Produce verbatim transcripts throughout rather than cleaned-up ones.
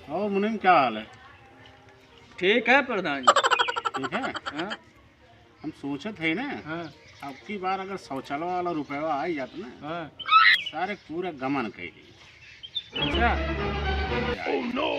और मुनीम, क्या हाल है? ठीक है प्रधान जी। ठीक है? हाँ। हम सोचत है ना, हाँ। अब की बार अगर शौचालय वाला रुपया आ जात ना, हाँ। सारे पूरा गमन कर ली। अच्छा। Oh no!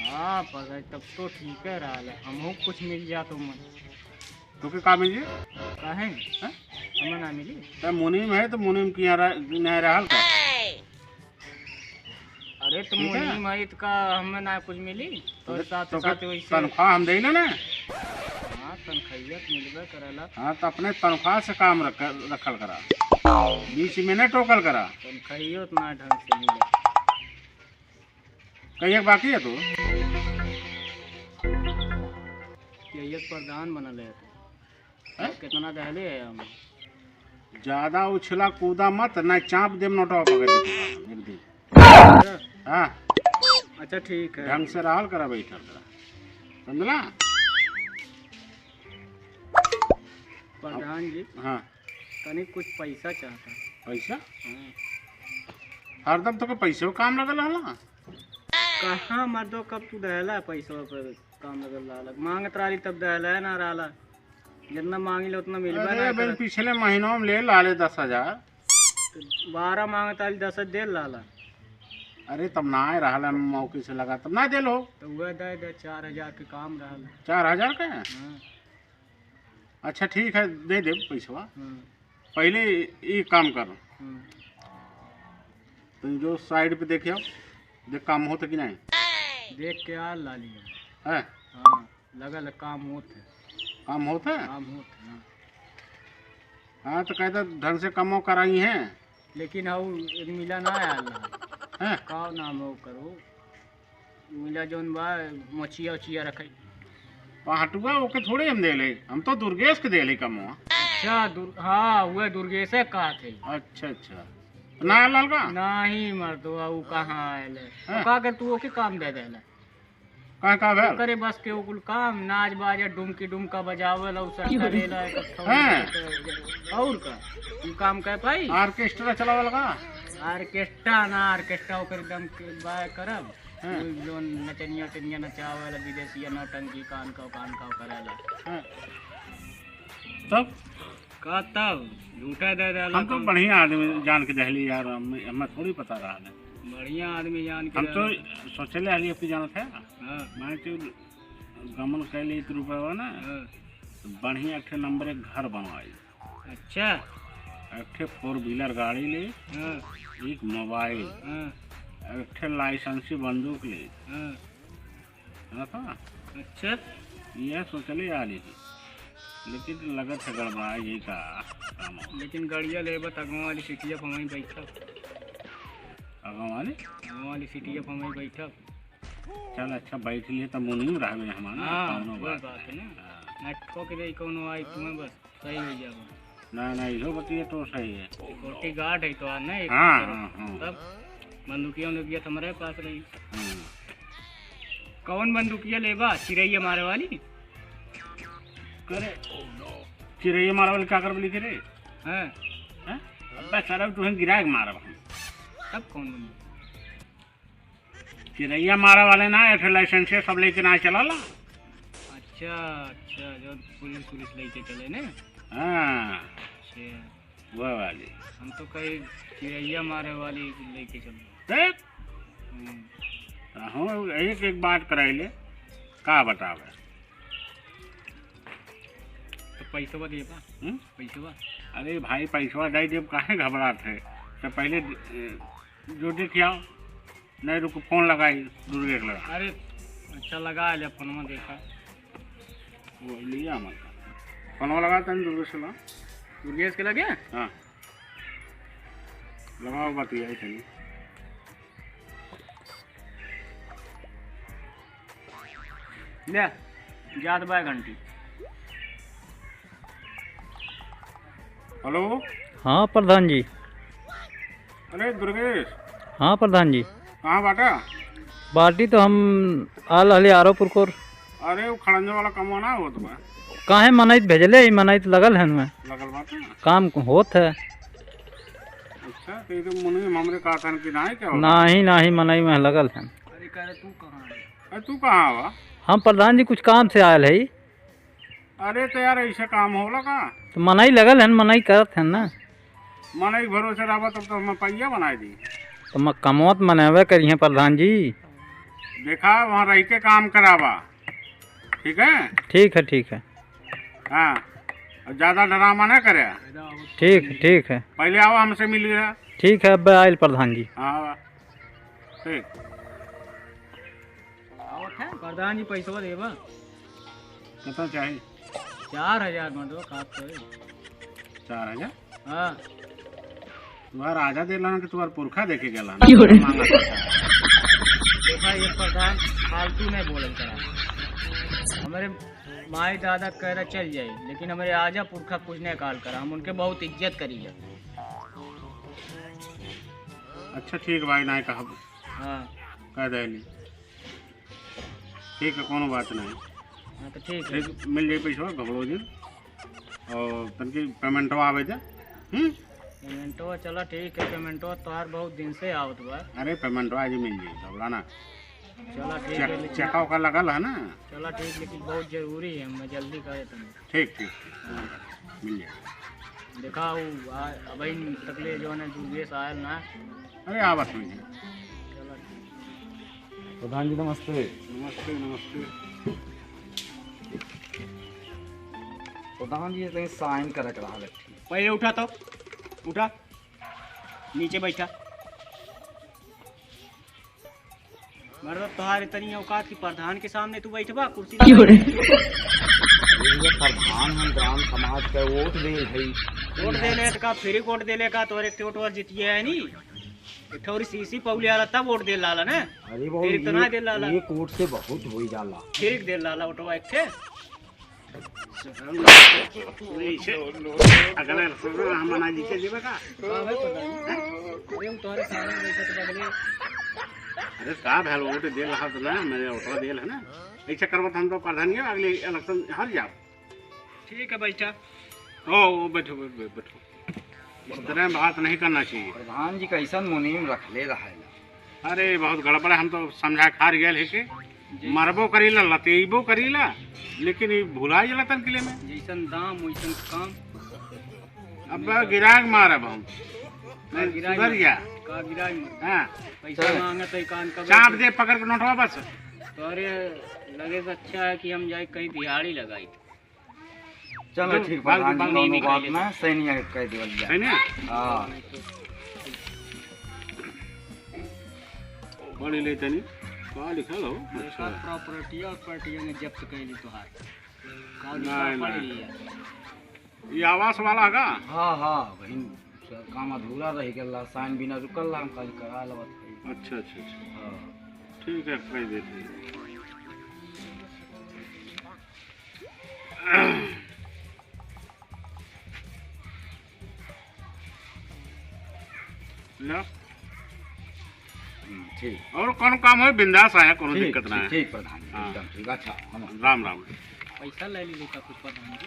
हाँ, प्रधान, तब तो ठीक है रहा है, हमहू कुछ मिल जात मन। तोके का मिली? काहे? हैं? हमें ना मिली। त मुनीम है त मुनीम की यहाँ रह, नहीं रहल का? अरे त ठीक है। मुनीम है त का हमें ना कुछ मिली? तो तोके, साथ तोके साथ वैसे तनख्वाह हम देले ना। हाँ, तनख्वाहिया त मिलबे करेला। हाँ, त अपने तनख्वाह से काम रख, रखल करा। बीच में न टोकल करा। तनख्वाहियो त ना ढंग से मिले। कहिए बाकी है तू? ये एक प्रधान बनल है। हैं? कितना दहले है हम? ज्यादा उछला कूदा मत, ना चाप देम नोटवा पकड़ के तू, एक दिन। हाँ। अच्छा, ठीक है। ढंग से रहल करा, बैठल करा, समझला? प्रधान जी, हाँ। तनी कुछ पैसा चाहता। पैसा? हाँ। हरदम तोके पैसे काम लगल रहला। कहाँ मर्दो, कब तू दहला पैसा पे काम लगल रहला? मांगत रहली तब दहला ना रहला। जितना मांगी ले उतना मिलबे अरे ना बहन, करत। पिछले महीनों में ले लाले दस हजार। तो बारह मांगत रहली, दस दे लाला। अरे तब ना आए रहला, मौके से लगा तब ना दे लो। तो वह दे दे, चार हजार के काम रहला। चार हजार का? हाँ। अच्छा ठीक है, दे दे पैसवा। हाँ। पहले ये काम कर। हाँ। तुम जो साइड पे देखे हो, देख काम होत है कि नहीं? देख के आ लाली। है? हाँ, लगल है, काम होत है। काम होत है? काम होत है, हाँ। हाँ, तो कहता ढंग से कमो कराई हैं। लेकिन हऊ एक मिला ना आयल रहा। हैं? का नाम हो करो? मिला जौन बा, मछिया उछिया रखे। पहाटुआ ओके थोड़े हम देले, हम तो दुर्गेश के देले कमवा। अच्छा, दुर-, हाँ, वह दुर्गेश है कहा थे। अच्छा, अच्छा। तो ना आयल रहल का? नहीं मर्दवा, ऊ कहाँ आयल है? हाँ। का कर तू ओके काम दे देला? का, का भेल? करे बस के ओकुल काम, नाच बाजा, डुमकी डुमका बजावे ला, उ सब करे ला, एक ठो हाँ। और का? ई काम कर पाई? ऑर्केस्ट्रा चलावे लगा? ऑर्केस्ट्रा ना, ऑर्केस्ट्रा ओकर दम के बाय करब। हाँ। उ जौन नचनिया उचनिया नचावे ला, विदेशिया नौटंकी कान का, कान का करे ला। हाँ। तब? का तब? झूठा दे देला हम तो कम। बढ़िया आदमी जान के दहली यार, हम, हमें थोड़ी पता रहा है। बढ़िया आदमी जान के हम तो दहली। सोचले हली अपनी जानत है। हाँ। मैं तो गमन कैले एक रुपया ना, हाँ। तो बढ़िया एक ठे नंबर एक घर बनवाई। अच्छा। एक ठे four wheeler गाड़ी ले, हाँ। एक मोबाइल, हाँ। एक ठे लाइसेंसी बंदूक ले। हाँ। है ना? अच्छा। यह सोचले आ रही थी, लेकिन लगत है गड़बड़ा यही का काम हो। लेकिन गड़िया लेबा त अगवा वाली सीटिया पर वहीं बैठब। अगवा वाली? अगवा वाली सीटिया पर वहीं बैठब। चल अच्छा, बैठ लिए तो मुनीम रहबे हमारा, हाँ, कौनो वही बात बात है ना। हाँ। ना ठोक दे कौनो आई तुम्हें बस। सही हो जाबो। ना, ना, इहो बतिया तो सही है। सिक्योरिटी गार्ड है तो आ, नहीं? हाँ, हाँ, हाँ। तब बंदूकिया उंदूकिया तो हमारे पास रही। हाँ। कौन बंदूकिया लेबा? चिरैया मारे वाली? करे, चिरैया मारे वाली का करबे लिखे रे? हाँ। हैं? अब्बे सारा तुहें गिरा के मारब हम। तब कौन बंदूक? चिरैया मारे वाले ना, एक ठे लाइसेंस सब लेके ना चला ला। अच्छा, अच्छा, जो पुलिस, पुलिस लेके चले ने? हाँ। अच्छा। वह वाली। हम तो कही चिरैया मारे वाली लेके चलो। देख। हम्म। हम एक, एक बात कराई ले, का बतावे? तो पैसवा देबा? हम्म? पैसवा? अरे भाई, पैसवा दे देब, काहे घबरात है? तो पहले, ए, जो देख आओ। नहीं, रुको, फोन लगाई, दुर्गेश लगा। अरे, अच्छा, लगा ले, फोनवा देखा। वो लिया मत। फोनवा लगा तनी दुर्गेश लगा। दुर्गेश के लगे? हाँ। लगाओ, बतियाई तनी। ले, जात बा घंटी। हेलो। हाँ प्रधान जी। अरे दुर्गेश। हाँ प्रधान जी। कहाँ बाटा? बाटी तो हम आल हली आरोपुर कोर। अरे वो खड़ंजा वाला कमवा ना होत बा? काहे मनई त भेजले ही, मनई त लगल है उनमें। लगल बाटे? काम होत है। अच्छा, तो ये तो मुनीम हमरे कहा था कि नाही क्या होता? नाही, नाही, मनई में लगल है। अरे करे तू कहाँ है? अरे तू कहाँ हवा? हम प्रधान जी कुछ काम से आयल है। अरे तो यार, ऐसे काम होला का? तो मनई लगल है, मनई करत है ना। मनई भरोसे रहबा तब तो हम पैया बनाए दी। तो मैं कमवत मनवे करिए प्रधान जी। देखा, वहाँ रह के काम करावा, ठीक है? ठीक है, ठीक है। हाँ, और ज्यादा ड्रामा ना करे। ठीक, ठीक है। पहले आओ, हमसे मिल गया। ठीक है, अब आयल प्रधान जी। हाँ, ठीक। आवत है? प्रधान जी, पैसवा देबा? कितना चाही? चार हजार मर्दवा, का तो है। चार हजार? हाँ। तुम्हारा राजा देला ना कि तुम्हारा पुरखा देके गेला ना? क्यों रे? मांगा था। देखा, ये प्रधान फालतू नहीं बोलल करा। हमारे माई दादा कह रहा चल जाई, लेकिन हमारे आजा पुरखा कुछ नहीं काल करा। हम उनके बहुत इज्जत करी है। अच्छा ठीक भाई, ना कहा। हाँ। कह देली। ठीक है, कोनो बात नहीं। हाँ, तो ठीक है। ठीक, मिल जाई पैसवा, घबड़ो जी। और तनकी पेमेंटवा आवे दे। हम्म? पेमेंटवा, चला ठीक है, पेमेंटवा तोहार बहुत दिन से आवत बा। अरे, पेमेंटवा आज मिल जाई, घबड़ा ना। चला ठीक है, चेक, लेकिन चेका ओका लगल है ना? चला ठीक, लेकिन बहुत जरूरी है, मैं जल्दी करे तनी। ठीक, ठीक, ठीक। मिल जाए। देखा, वो आ, अबहिन तकले जौन है, दुर्गेश आयल ना। अरे, आवत हुई है। चला ठीक। प्रधान जी, नमस्ते। नमस्ते, नमस्ते। प्रधान जी, तनी साइन करे के रहल है। पहले उठा तो, उठा, नीचे बैठा। मतलब, तोहार इतनी औकात कि प्रधान के सामने तू बैठबा कुर्सी पे? क्यों रे? ये प्रधान हम ग्राम समाज के वोट देल है। वोट देले त का, फ्री वोट देले का? तोहरे एक ठे वोटवा जितिए है नी, एक ठौरी सीसी पौले आला तब वोट देल लाला ना। अरे बाबू, फिर इतना एक, देल लाला। एक वोट से बहुत हो जाला। फिर देल लाला वोटवा एक ठे। अगला election में हम मना जीते जीवे का? का भाई पता नहीं। अरे, हम तोहरे सामने बैठे तो बगले। अरे, का भैल वोट देल रहा तो ना, मेरे वोटवा देल है ना। ऐसे करबो तो हम तो प्रधान के अगले election हार जाओ। ठीक है, बैठा। ओ, ओ, बैठो, बैठो, बैठो। इस तरह बात नहीं करना चाहिए। प्रधान जी कैसन मुनीम रखले रहेला। अरे, बहुत गड़बड़ है, हम तो समझा के हार गए है कि जी। मरबो करीला, लतेइबो करीला, लेकिन ये भुला जाला तन किले में। जैसन दाम, वैसन काम। अब गिराग मारब हम। का गिराग सुधर मार-, गया। का गिराग मार-, हाँ। पैसा चल। मांगत है कान का चाप बैठे। दे पकड़ के नोटवा बस। तोरे लगे से अच्छा है कि हम जाए कहीं दिहाड़ी लगाई। चलो जो ठीक, बाल प्रधान जी, बाल कौनो नहीं बात निकले। ना, सैनिया के कह देवल जाए। सैनिया? हाँ। बड़ी ले तनी, का लिखल हो? अच्छा। प्रॉपर्टी और पार्टिया ने जब्त कैली तोहार। का नहीं, लिखा पढ़ नहीं। लिया। ये आवास वाला का? हाँ, हाँ, वही काम अधूरा रह गया, साइन बिना रुकल, हम कल करा लेवत है। अच्छा, अच्छा, अच्छा। हाँ। ठीक है, कह देते हैं। लो। हम्म, ठीक। और कौन काम हो, बिंदास आया, कोनो ठीक, दिक्कत ना ठीक, है। ठीक प्रधान जी, हाँ। एकदम ठीक। अच्छा, हम राम राम। पैसा ले ली लेका कुछ प्रधान जी।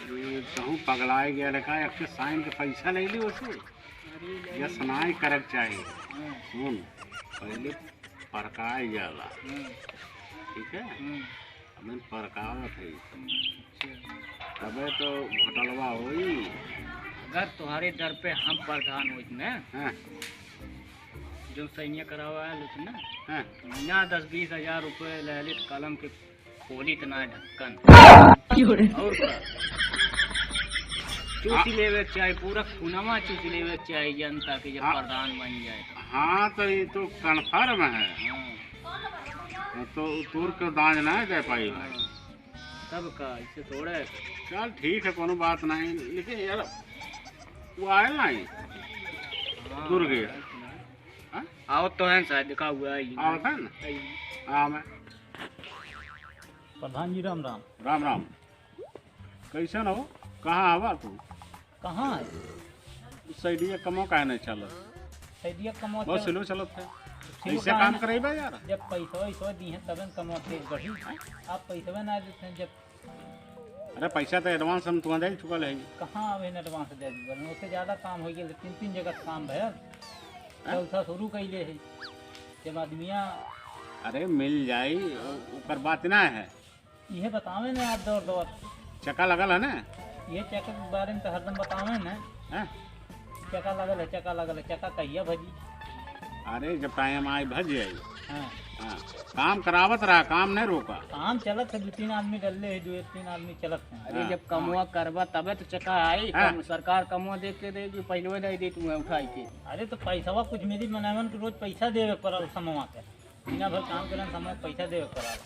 अरे, कहूँ पगलाए गया लेका, एक ठे साइन के पैसा ले ली उसे। अरे, ले यस ली। नाई करक चाहिए। हाँ। सुन, पहले परकाए जाला। हाँ। ठीक है? हम्म। अब हम परकावत है। अच्छा। तबे तो घोटालवा होई। अगर तुम्हारे दर पे हम प्रधान होइत ना, हाँ। जो सैनिया करावा है लेकिन ना, हाँ। महीना दस बीस हजार रुपये ले लेत कलम के खोली तना ढक्कन। क्यों रे? और का? चूसी हाँ। लेवे के चाही, पूरा खुनवा चूसी लेवे के चाही जनता के, जब हाँ। प्रधान बन जाए। हाँ, तो ये तो कन्फर्म है। हाँ। हाँ, तो तोर के दांज ना दे पाई भाई। हाँ। तब का, इसे थोड़े। चल ठीक है, कोनो बात नहीं, लेकिन यार, वो आयल नहीं। हाँ, दुर्गे। आयल तो नहीं। हाँ? आवत तो है शायद, देखा हुआ है ये। आवत है ना? है ये। हाँ, मैं। प्रधान जी, राम राम। राम राम। कैसन हो? कहाँ हवा तू? कहाँ है? सैडिया कमो काहे नहीं चलत? सैडिया कमो बस चल-, slow चलत है। slow ऐसे काहे काम ना? करेबा यार? जब पैसा वैसा दिए तबे न कमो तेज बढ़ी। आप पैसा ना देते हैं जब। अरे पैसा तो advance हम तुहा दे चुकल है। कहाँ अब इन advance दे चुकल है? उससे ज्यादा काम हो गया, तीन तीन जगह काम भयल। हाँ? चौथा शुरू कैले है। जब आदमिया अरे मिल जाई, ओ-, ओकर बात ना है। इहे बतावे न आप दौर दौर। चक्का लगल है ना? ये चक्का के बारे में तो हरदम बतावे न। हैं? चक्का लगल है, चक्का लगल है, चक्का कहिया भजी? अरे जब टाइम आई भज जाई। हाँ। हाँ। काम करावत रहा, काम नहीं रोका। काम चलत है, दो तीन आदमी डलले है, दो एक तीन आदमी चलत है। अरे हाँ। जब कमवा करबा तबे तो चक्का आई। हाँ। कम, सरकार कमवा देख के देगी, पहले दे दी तुम्हें उठाई के। अरे तो पैसवा कुछ मेरी मनावन के रोज पैसा देवे पड़ल समवा के। बिना भर काम करन समवा के पैसा देवे पड़ल।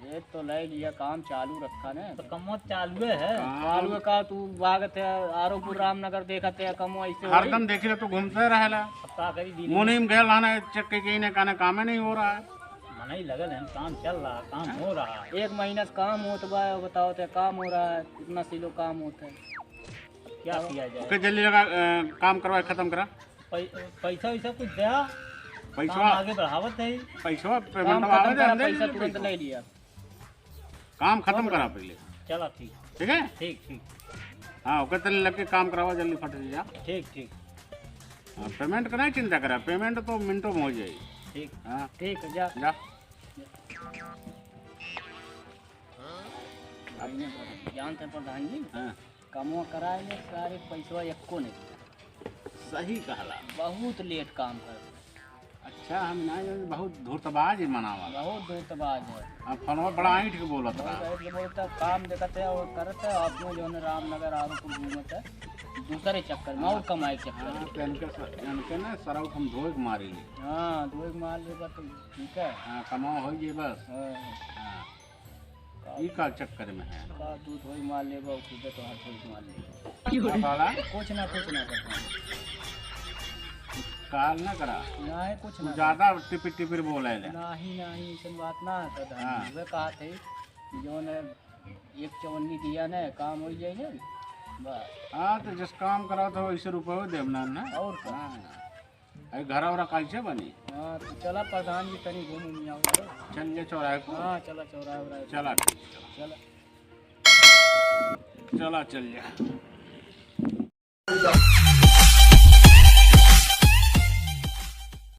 अरे तो ले लिया, काम चालू रखा ने। तो कमवा चालू है। काम चालू है का? तू भागत है आरोपुर रामनगर देखत है, कमवा ऐसे होई? हरदम देखी तो तू घूमते रहेला। अब का करी दीदी? मुनीम गए लाना चक्के के इन्हें कहने कामे नहीं हो रहा है। मनई लगल है, काम चल रहा, काम हो रहा है। एक महीना से काम होत बा, बताओ ते काम हो रहा है, कितना सिलो काम होता है। क्या किया जाए? ओके, जल्दी लगा, अ, काम करवा, खत्म करा। पै-, पैसा वैसा कुछ दे, पैसवा काम आगे बढ़ावत है। पैसवा पेमेंट काम खत्म आवे दे, करा, हम दे पैसा देंगे तुरंत पैसा। ले लिया। काम खत्म करा पहले। चला ठीक। ठीक है? ठीक, ठीक। हाँ, ओके, तले लग के काम करावा, जल्दी फट से जा। ठीक, ठीक। हाँ, पेमेंट का नहीं चिंता करा, पेमेंट तो मिनटों में हो जाई। ठीक। हाँ। ठीक है, जा। जा। जानते हैं प्रधान जी, हाँ। कमवा कराए में सारे पैसवा एको नहीं। सही कहला। बहुत लेट काम कर। अच्छा, हम ना जाने, बहुत धूर्तबाज है मनावा। बहुत धूर्तबाज है। अब फोनवा बड़ा ऐंठ के बोलत बहुत रहा। ऐंठ के बोलता, काम देखत है और करत है, अपने जो है रामनगर आरोपुर घूमत है, दूसरे चक्कर में और कमाई के चक्कर हाँ, में। तो इनके स-, इनके ना सरऊ हम धोए के मारी ले। हाँ, धोए के मार ले बस, ठीक है। हाँ, कमाओ हो जे बस। हाँ। हाँ। ई का चक्कर में है? का तू धोई मार लेबो, खुदे तो हाथ धोई मार लेबो। का साला? कुछ ना, कुछ ना करता। काल ना करा। नाही, कुछ तू ना ज्यादा टिपिर टिपिर बोले ले। नाही, नाही, ऐसन बात ना है, प्रधान हाँ। जी। वे कहा थे, जो ने एक चवन्नी दिया ने, काम हो जाए ने, बस। हाँ, तो जिस काम करा था, वैसे रुपये देवना ना। और का? हाँ। अरे, घरा उरा कैसे बनी? हाँ, तो चला प्रधान जी, तनी घूम उम आओ तो। चल ये चौराहे को। हाँ, चला चौराहे उराहे। चला, ठीक, चला। चला। चला, चल जा।